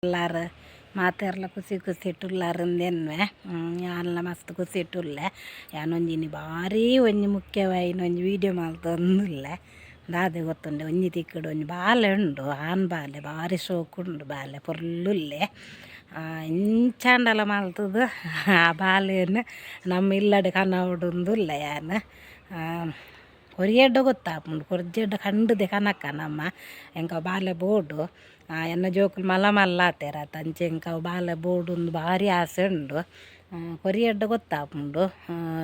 ಉಲ್ಲಾರ್ ಮಾತೆರ್ಲ ಖುಷಿ ಖುಷಿಟ್ ಉಲ್ಲಾರ್ ಉಂದೆನ್ವೆ ಯಾನ್ಲ ಮಸ್ತ್ ಖುಷಿಟ್ ಉಲ್ಲೆ. ಯಾನೊಂಜಿ ಬಾರಿ ಒಂಜಿ ಮುಖ್ಯವಾಯಿನ ಒಂಜಿ ವೀಡಿಯೋ ಮಲ್ತೊಂದುಲ್ಲೆ. ದಾದೆ ಗೊತ್ತುಂಡೆ ಒಂಜಿ ತಿಕ್ಕುಡು ಒಂಜಿ ಬಾಲೆ ಉಂಡು, ಆನ್ ಬಾಲೆ ಬಾರಿ ಶೋಕುಂಡು, ಬಾಲೆ ಪೊರ್ಲುಲ್ಲೆ. ಇಂಚಾಂಡಲ ಮಲ್ತುದು ಆ ಬಾಲೆನ್ ನಮ್ಮ ಇಲ್ಲಡೆ ಕನವೊಡುಂದುಲ್ಲೆ ಯಾನ್. ಕೊರಿಯಡ್ಡ ಗೊತ್ತಾಪುಂಡು, ಕೊರ್ಜೆಡ್ಡ ಕಂಡುದೆ ಕನಕ ನಮ್ಮ ಎಂಕ ಬಾಲೆ ಬೋಡು. ಎನ್ನ ಜೋಕುಲು ಮಲ್ಲ ಮಲ್ಲ ಆತೆರ್ ಅತ, ಅಂಚ ಎಂಕ್ ಅವು ಬಾಲೆ ಬೋಡುಂದು ಬಾರಿ ಆಸೆ ಉಂಡು. ಕೊರಿಯಡ್ಡ ಗೊತ್ತಾಪುಂಡು,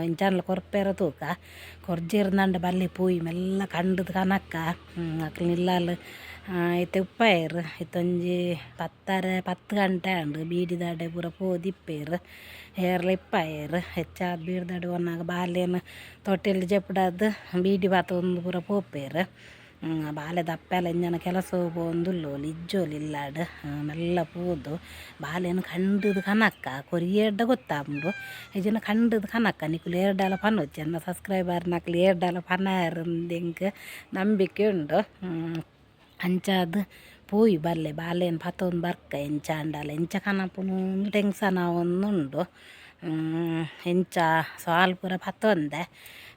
ಇಂಚಾಂಡಲ ಕೊರ್ಪೆರ ತೂಕ. ಕೊರ್ಜೆರ್ಂದಾಂಡ ಬಲ್ಲೆ ಪೋಯಿ ಮೆಲ್ಲ ಕಂಡುದು ಕನಕ. ಅಕ್ಲ್ನ ಇಲ್ಲಲ್ ಇತ್ತೆ ಉಪ್ಪಾಯೆರ್. ಇತ್ತೊಂಜಿ ಪತ್ತರ 10 ಗಂಟೆ ಆಂಡ್. ಬೀಡಿದಾಡೆ ಪೂರ ಪೋದಿಪ್ಪೆರ್, ಏರ್ಲ ಇಪ್ಪಾಯೆರ್. ಹೆಚ್ಚಾದ್ ಬೀಡಿದಾಡೆ ಪೋನಾಗ ಬಾಲೆನ್ ತೊಟ್ಟಿಲ್ ಜೆಪ್ಡಾದ್ ಬೀಡಿ ಬಾತೊಂದು ಪೂರ ಪೋಪೆರ್. ಬಾಲೆದ ಅಪ್ಪೆಲ ಇಂಜನ ಕೆಲಸ ಪೋವೊಂದುಲ್ಲೋಲು, ಇಜ್ಜೋಲು ಇಲ್ಲಾಡ್. ಮೆಲ್ಲ ಪೋದು ಬಾಲೆನ್ ಕಂಡುದು ಕನಕ್ಕ. ಕೊರಿಯೆಡ್ಡ ಗೊತ್ತಾಪುಂಡು, ಇಜ್ಜಿಂಡ ಕಂಡುದು ಕನಕ್ಕ. ನಿಕುಲು ಏರ್ಡಲ ಪನೊಚ್ಚಿ, ಎನ್ನ ಸಬ್ಸ್ಕ್ರೈಬರ್ ನಕುಲು ಏರ್ಡಲ ಪನಾಯೆರ್ ಎಂಕ್ ನಂಬಿಕೆ ಉಂಡು. ಅಂಚಾದ್ ಪೋಯಿ ಬಲ್ಲೆ ಬಾಲೆನ್ ಪತೊಂದು ಬರ್ಕ. ಎಂಚ ಆಂಡಲ ಎಂಚ ಕನಪುನು ಟೆನ್ಷನ್ ಆವೊಂದುಂಡು. ಎಂಚ ಸಾಲ್ ಪೂರ ಪತೊಂದೆ,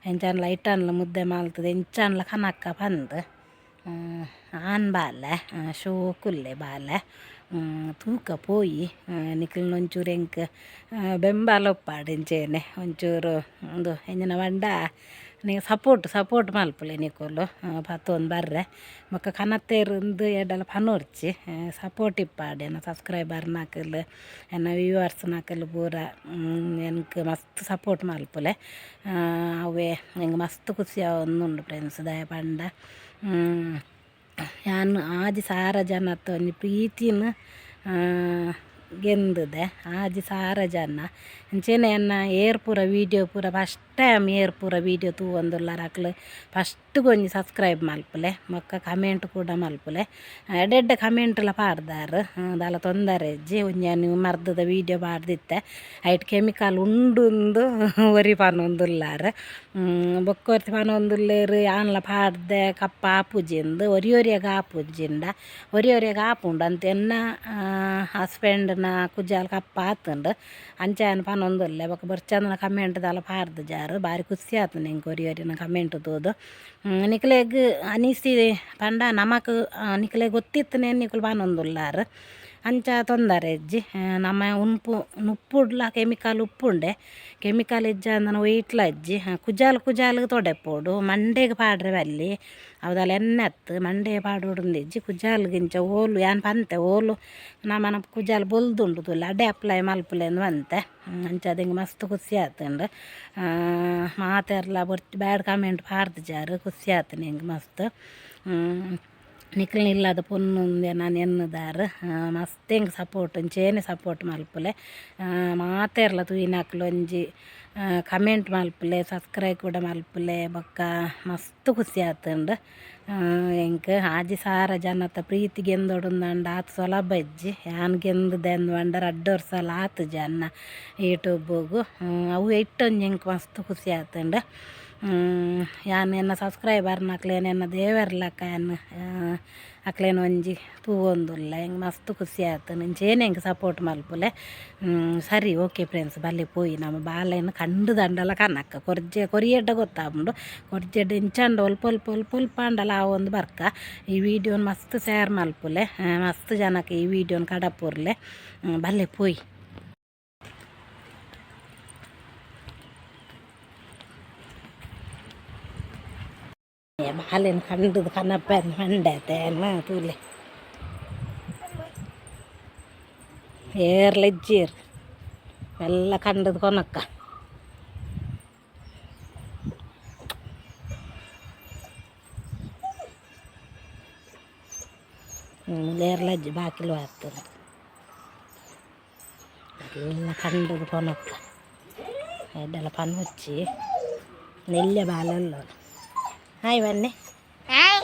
ಎಂಚಾಂಡಲ ಐಟಾಂಡಲ ಮುದ್ದೆ ಮಲ್ತುದು ಎಂಚಾಂಡಲ ಕನಕ್ಕ ಪಂದ್. ಆನ್ ಬಾಲೆ ಶೋಕುಲ್ಲೆ ಬಾಲೆ. ತೂಕ ಪೋಯಿ. ನಿಕಲ್ನ ಒಂಚೂರು ಎಂಕ್ ಬೆಂಬಲ ಉಪ್ಪಾಡು, ಇಂಚೇನೆ ಒಂಚೂರು ಉಂದು ಎಂಚಿನ ಪಂಡ ನಿಕ್ ಸಪೋರ್ಟ್ ಸಪೋರ್ಟ್ ಮಲ್ಪುಲೆ ನಿಕುಲು. ಪತ್ತೊಂದು ಬರ್ರೆ ಬೊಕ್ಕ ಕನತ್ತೇರ್ ಇಂದು ಎಡ್ಡಲ ಪನೊರ್ಚಿ, ಸಪೋರ್ಟ್ ಇಪ್ಪಾಡು. ಎನ್ನ ಸಬ್ಸ್ಕ್ರೈಬರ್ ನಕುಲು ಎನ್ನ ವ್ಯೂವರ್ಸ್ ನಕುಲು ಪೂರ ಎಂಕ್ ಮಸ್ತ್ ಸಪೋರ್ಟ್ ಮಲ್ಪುಲೆ. ಅವೇ ಎಂಕ್ ಮಸ್ತ್ ಖುಷಿ ಆವೊಂದುಂಡು ಫ್ರೆಂಡ್ಸ್. ದಾಯೆ ಪಂಡ ಯಾನ್ 6000 ಜನತ ಒಂಜಿ ಪ್ರೀತಿನ್ ಗೆಂದುದೆ. 6000 ಜನ ಅಂಚೆನೆ ಎನ್ನ ಏರ್ ಪೂರ ವೀಡಿಯೋ ಪೂರ ಫಸ್ಟ್ ಟೈಮ್ ಏರ್ ಪೂರ ವೀಡಿಯೋ ತೂವೊಂದುಲ್ಲಾರ್ ಅಕ್ಲು ಫಸ್ಟ್ಗೆ ಒಂಜಿ ಸಬ್ಸ್ಕ್ರೈಬ್ ಮಲ್ಪುಲೆ, ಬೊಕ್ಕ ಕಮೆಂಟ್ ಕೂಡ ಮಲ್ಪುಲೆ. ಎಡ್ಡೆ ಎಡ್ಡೆ ಕಮೆಂಟ್ಲ ಪಾಡ್ದಾರ್, ದಾಲ ತೊಂದರೆ ಇಜ್ಜಿ. ಒಂಜಿ ಯಾನ್ ಮರ್ದದ ವೀಡಿಯೋ ಪಾಡ್ದಿತ್ತೆ, ಐಟ್ ಕೆಮಿಕಲ್ ಉಂಡುಂದು ಒರಿ ಪನೊಂದುಲ್ಲಾರ್, ಬೊಕ್ಕ ಒರ್ತಿ ಪನೊಂದುಲ್ಲೆರ್ ಯಾನ್ಲ ಪಾಡ್ದೆ ಕಪ್ಪ ಆಪುಜಿಂದು. ಒರಿ ಒರಿಯಗ್ ಆಪುಜಿಂಡ ಒರಿ ಒರಿಯಗ್ ಆಪುಂಡು ಅಂತ. ಎನ್ನ ಹಸ್ಬೆಂಡ್ನ ಕುಜಾಲ್ ಕಪ್ಪ ಆತುಂಡು, ಅಂಚ ಯಾನ್ ಪನೊಂದುಲ್ಲೆ. ಬೊಕ್ಕ ಬೊರ್ಚಂದಿನ ಕಮೆಂಟ್ ದಾಲ ಪಾಡ್ದಿಜಾರ್. ಬಾರಿ ಖುಷಿ ಆತುಂಡು ಎಂಕ್ ಒರಿ ಒರಿನ ಕಮೆಂಟ್ ತೂದು. ನಿಕ್ಲೆಗ್ ಅನಿಸಿ ಪಂಡ ನಮಕ್ ನಿಕ್ಲೆಗ್ ಗೊತ್ತಿತ್ತುನೆ ನಿಕುಲು ಪನೊಂದುಲ್ಲಾರ್, ಅಂಚ ತೊಂದರೆ ಇಜ್ಜಿ. ನಮ ಉನ್ಪು ನುಪ್ಪುಡ್ಲ ಕೆಮಿಕಲ್ ಉಪ್ಪುಂಡೆ, ಕೆಮಿಕಲ್ ಇಜ್ಜಾಂದನ ಒಯ್ಟ್ಲ ಇಜ್ಜಿ. ಕುಜಾಲ್ ಕುಜಾಲ್ಗ್ ತೊಡೆಪೊಡು, ಮಂಡೆಗ್ ಪಾಡ್ರೆ ಬಲ್ಲಿ. ಅವು ಎಣ್ಣೆ ಅತ್ತು, ಮಂಡೆ ಪಾಡೊಡುಂದಿಜ್ಜಿ. ಕುಜಾಲ್ಗ್ ಇಂಚ ಓಲು ಯಾನ್ ಪಂತೆ, ಓಲು ನಮನ ಕುಜಾಲ್ ಬೊಲ್ದುಂಡು ತೂಲೆ, ಅಡೆ ಅಪ್ಲೈ ಮಲ್ಪುಲೆಂದು ಪಂತೆ. ಅಂಚ ಎಂಕ್ ಮಸ್ತ್ ಖುಷಿ ಆತುಂಡು. ಮಾತೆರ್ಲ ಬೊರ್ಚಿ ಬ್ಯಾಡ್ ಕಮೆಂಟ್ ಪಾಡ್ದಿಜಾರ್, ಖುಷಿ ಆತುಂಡು ಎಂಕ್ ಮಸ್ತ್. ನಿಕಲ್ನ ಇಲ್ಲದ ಪೊಣ್ಣು ನಾನು ಎನ್ನುದಾರ್. ಮಸ್ತ್ ಎಂಕ್ ಸಪೋರ್ಟ್, ಇಂಚೇನೆ ಸಪೋರ್ಟ್ ಮಲ್ಪುಲೆ. ಮಾತೆರ್ಲ ತೂಯಿನಕ್ಲು ಒಂಜಿ ಕಮೆಂಟ್ ಮಲ್ಪುಲೆ, ಸಬ್ಸ್ಕ್ರೈಬ್ ಕೂಡ ಮಲ್ಪುಲೆ. ಬೊಕ್ಕ ಮಸ್ತ್ ಖುಷಿ ಆತುಂಡು ಎಂಕ್. 6000 ಜನತ ಪ್ರೀತಿ ಗೆಂದೊಡುಂದಾಂಡ ಆತ್ ಸುಲಭ ಇಜ್ಜಿ. ಯಾನ್ ಗೆಂದುದೆಂದು ಪಂಡ ರಡ್ಡ್ ವರ್ಷಲ ಆತುಜಿ ಅನ್ನ ಯೂಟ್ಯೂಬುಗು. ಅವು ಇಟ್ಟೊಂಜಿ ಎಂಕ್ ಮಸ್ತ್ ಖುಷಿ ಆತುಂಡು. ಯಾನ್ ಎನ್ನ ಸಬ್ಸ್ಕ್ರೈಬರ್ನಕ್ಲೆನ್ ಎನ್ನ ದೇವೆರ್ಲಕ್ಕ ಯಾನ್ ಅಕ್ಲೆನ ಒಂಜಿ ತೂವೊಂದುಲ್ಲೆ. ಎಂಕ್ ಮಸ್ತ್ ಖುಷಿ ಆತುಂಡು. ಇಂಚೇನೆ ಎಂಕ್ ಸಪೋರ್ಟ್ ಮಲ್ಪುಲೆ. ಸರಿ, ಓಕೆ ಫ್ರೆಂಡ್ಸ್, ಬಲ್ಲೆ ಪೋಯಿ ನಮ ಬಾಲೆನ್ ಕಂಡುದಂಡಲ ಕನಕ್ಕ. ಕೊರ್ಜೆ ಕೊರಿಯೆಡ್ಡ ಗೊತ್ತಾಪುಂಡು, ಕೊರ್ಜೆಡ್ ಇಂಚಾಂಡ ಒಲ್ಪ ಒಲ್ಪ ಒಲ್ಪ ಒಲ್ಪ ಆಂಡಲ ಆವೊಂದು ಬರ್ಕ. ಈ ವೀಡಿಯೋನ್ ಮಸ್ತ್ ಶೇರ್ ಮಲ್ಪುಲೆ, ಮಸ್ತ್ ಜನಕ್ ಈ ವೀಡಿಯೋನ್ ಕಡಪುರ್ಲೆ. ಬಲ್ಲೆ ಪೋಯಿ. ಬಾಲೆನ್ ಕಂಡುದು ಕನಪೆ ಮಂಡೆ ತೇನ ತೂಲೆ. ಏರ್ಲ ಇಜ್ಜೇರ್, ಮೆಲ್ಲ ಕಂಡುದು ಕೊನಕ್ಕ. ಏರ್ಲ ಇಜ್ಜಿ, ಬಾಕಿಲ್ ಬಾರ್ತುಂಡು. ಎಲ್ಲ ಕಂಡುದು ಕೊನಕ್ಕ. ಎಡ್ಡೆಲ ಪನೊಚ್ಚಿ, ನೆಲ್ಯ ಬಾಲೆಲ್ಲ. ಹಾಯ್ ವನ್ನೆ. ಹಾಯ್.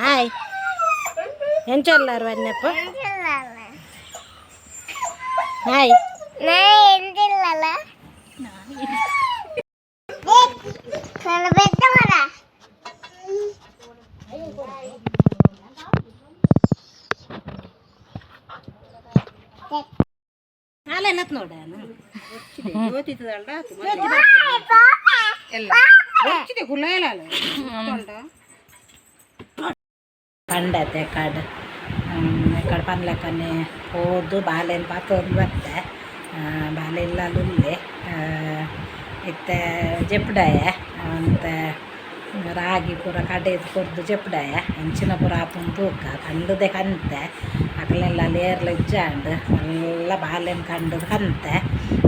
ಹಾಯ್. ಎಂಚ ಉಲ್ಲಾರ್ ವನ್ನೆಪ್ಪ? ಹಾಯ್. ನಾ ಎಂದಿಲ್ಲಲ್ಲ ಬೆಟ್ಟವರ. ನಾಲೆನತ್ ನೋಡ. ಪಂಡತೆ ಕಾಡ್ ಕಡೆ ಪನ್ಲಕ್ಕನೆ ಪೋದು ಬಾಲೆನ್ ಪಾತೊಂದು ಬತ್ತೆ. ಬಾಲೆ ಇಲ್ಲಲುಲ್ಲೆ. ಇತ್ತೆ ಜೆಪ್ಡಾಯ ಅಂತೆ, ರಾಗಿ ಪೂರ ಕಡೆದು ಕೊರ್ದು ಜೆಪ್ಡಾಯ. ಎಂಚಿನ ಪೂರ ಆಪುಂಡು ತೂಕ. ಕಂಡುದೆ ಕಂತೆ, ಅಕಲೆಲ್ಲ ಲೇರ್ಲ ಇಜ್ಜಾಂಡ್. ಮಲ್ಲ ಬಾಲೆನ್ ಕಂಡುದು ಕಂತೆ.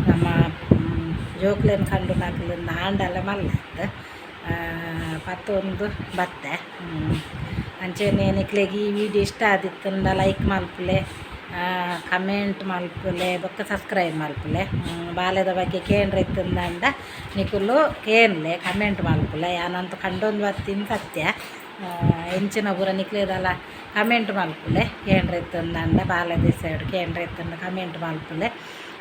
ನಮ್ಮ ಜೋಕ್ಲೆನ್ ಕಂಡು ಅಕ್ಲು ನಾಂಡಲ ಮಲ್ಲತ್ತು ಪತ್ತೊಂದು ಬತ್ತೆ. ಅಂಚೆನೆ ನಿಕ್ಲೆಗ್ ಈ ವಿಡಿಯೋ ಇಷ್ಟ ಆದಿತ್ತುಂಡ ಲೈಕ್ ಮಲ್ಪುಲೆ, ಕಮೆಂಟ್ ಮಲ್ಪುಲೆ, ಬೊಕ್ಕ ಸಬ್ಸ್ಕ್ರೈಬ್ ಮಲ್ಪುಲೆ. ಬಾಲೆದ ಬಗ್ಗೆ ಕೇಂದ್ರ ಇತ್ತಂದ ನಿಕುಲು ಕೇನ್ಲೆ, ಕಮೆಂಟ್ ಮಲ್ಪುಲೆ. ಯಾನಂತೂ ಕಂಡೊಂದು ಬತ್ತೀನಿ ಸತ್ಯ. ಎಂಚಿನ ಪೂರ ನಿಕ್ಲೆದಲ್ಲ ಕಮೆಂಟ್ ಮಲ್ಪುಲೆ. ಕೇಂದ್ರ ಇತ್ತಂದ ಬಾಲೆ ಸೈಡ್ ಕೇಂದ್ರ ಇತ್ತಂದ ಕಮೆಂಟ್ ಮಲ್ಪುಲೆ.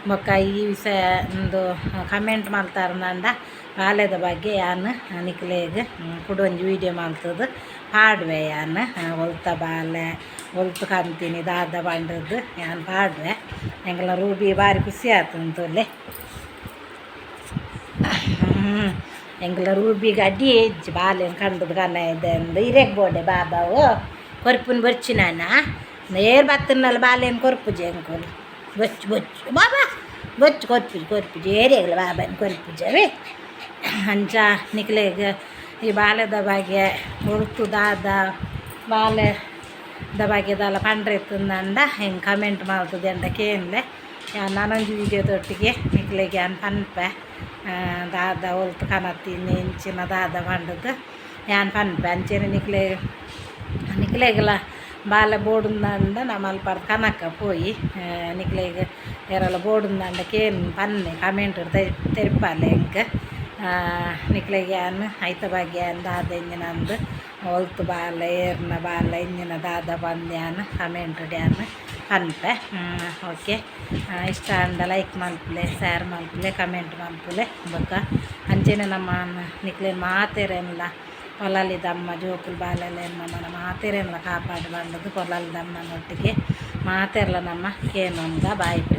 ಬೊಕ್ಕ ಈ ವಿಷಯ ಒಂದು ಕಮೆಂಟ್ ಮಲ್ತಾರಂಡ ಬಾಲೆದ ಬಗ್ಗೆ ಯಾನ್ ನಿಕ್ಲೆಗ್ ಕುಡೊಂಜಿ ವೀಡಿಯೋ ಮಲ್ತದು ಪಾಡುವೆ ಯಾನ್. ಒಲ್ತ ಬಾಲೆ, ಒಲ್ತು ಕಂತೀನಿ, ದಾದ ಪಂಡದ್ದು ಯಾನ್ ಪಾಡುವೆ. ಎಂಕಲ್ನ ರೂಬಿ ಬಾರಿ ಖುಷಿ ಆತುಂತುಲ್ಲೆ. ಎಂಕಲ್ನ ರೂಬಿಗೆ ಅಡ್ಡಿ ಹೆಜ್ಜೆ ಬಾಲೆನ್ ಕಂಡದ ಕನ ಇದೆ ಅಂದು. ಇರೆಗ್ ಬೋಡೆ ಬಾಬಾವು ಕೊರ್ಪುನ್ ಬೊರ್ಚಿ ನಾನ ಏರ್ ಬತ್ತನಲ್ಲ. ಬಾಲೆನ್ ಕೊರ್ಪುಜಿ ಎಂಕುಲು. ಬೊಚ್ಚು ಬೊಚ್ಚು ಬಾಬಾ ಬೊಚ್ಚು ಕೊರ್ಪುಜಿ ಕೊರ್ಪುಜಿ ಏರಿಯಾಗಲ ಬಾಬಾನ್ ಕೊರ್ಪುಜವೇ. ಅಂಚ ನಿಕ್ಲೆಗ್ ಈ ಬಾಲೆದ ಬಗ್ಗೆ ಒಲ್ತು ದಾದ ಬಾಲೆದ ಬಗ್ಗೆ ದಾಲ ಪಂಡ್ರೆ ಇತ್ತಂದ ಹೆಂಗೆ ಕಮೆಂಟ್ ಮಲ್ತದೆ ಅಂಡ ಕೇನ್ಲೆ. ನನೊಂಜಿ ವೀಡಿಯೋದೊಟ್ಟಿಗೆ ನಿಕ್ಲೆಗ್ ಯಾನ್ ಪನ್ಪೆ. ದಾದ ಒಲ್ತು ಕನತೀನಿ, ಎಂಚಿನ ದಾದ ಪಂಡದು ಯಾನ್ ಪನ್ಪೆ. ಅಂಚೆನೆ ನಿಕ್ಲೆಗ್ಲ ಬಾಲೆ ಬೋಡುಂದಂಡ ನಮ ಅಲ್ಪ ಕನಕ ಪೋಯಿ. ನಿಕ್ಲೆಗ್ ಏರೆಲ ಬೋಡುಂದಂಡ ಕೇನ್ ಪನ್ನೆ, ಕಮೆಂಟ್ ತೆರಿಪಾಲೆ ಎಂಕ್. ನಿಕ್ಲೆಗ್ ಯಾನ್ ಐತ ಬಗ್ಗೆ ಯಾನ್ ದಾದ ಎಂಚಿನ ಅಂದ್, ಒಲ್ತು ಬಾಲೆ, ಏರ್ನ ಬಾಲೆ, ಇಂಜಿನ ದಾದ ಪಂದ್ ಯಾನ್ ಕಮೆಂಟ್ ಯಾನ್ ಪನ್ಪೆ. ಓಕೆ, ಇಷ್ಟ ಆಂಡ ಲೈಕ್ ಮಲ್ಪುಲೆ, ಶೇರ್ ಮಲ್ಪುಲೆ, ಕಮೆಂಟ್ ಮಲ್ಪುಲೆ. ಬೊಕ್ಕ ಅಂಚೆನೆ ನಮ್ಮ ನಿಕ್ಲೆನ್ ಮಾತೆರೆನ್ಲ ಪೊಲಾಲಿದಮ್ಮ ಜೋಕುಲು ಬಾಲೆಲೆನ್ ನಮ್ಮನ ಮಾತೆರೆನ್ಲ ಕಾಪಾಡು ಪಂಡದು ಪೊಲಾಲಿದಮ್ಮನೊಟ್ಟಿಗೆ ಮಾತೆರ್ಲ ನಮ್ಮ ಕೇನೊಂದ. ಬಾಯ್ಟ್.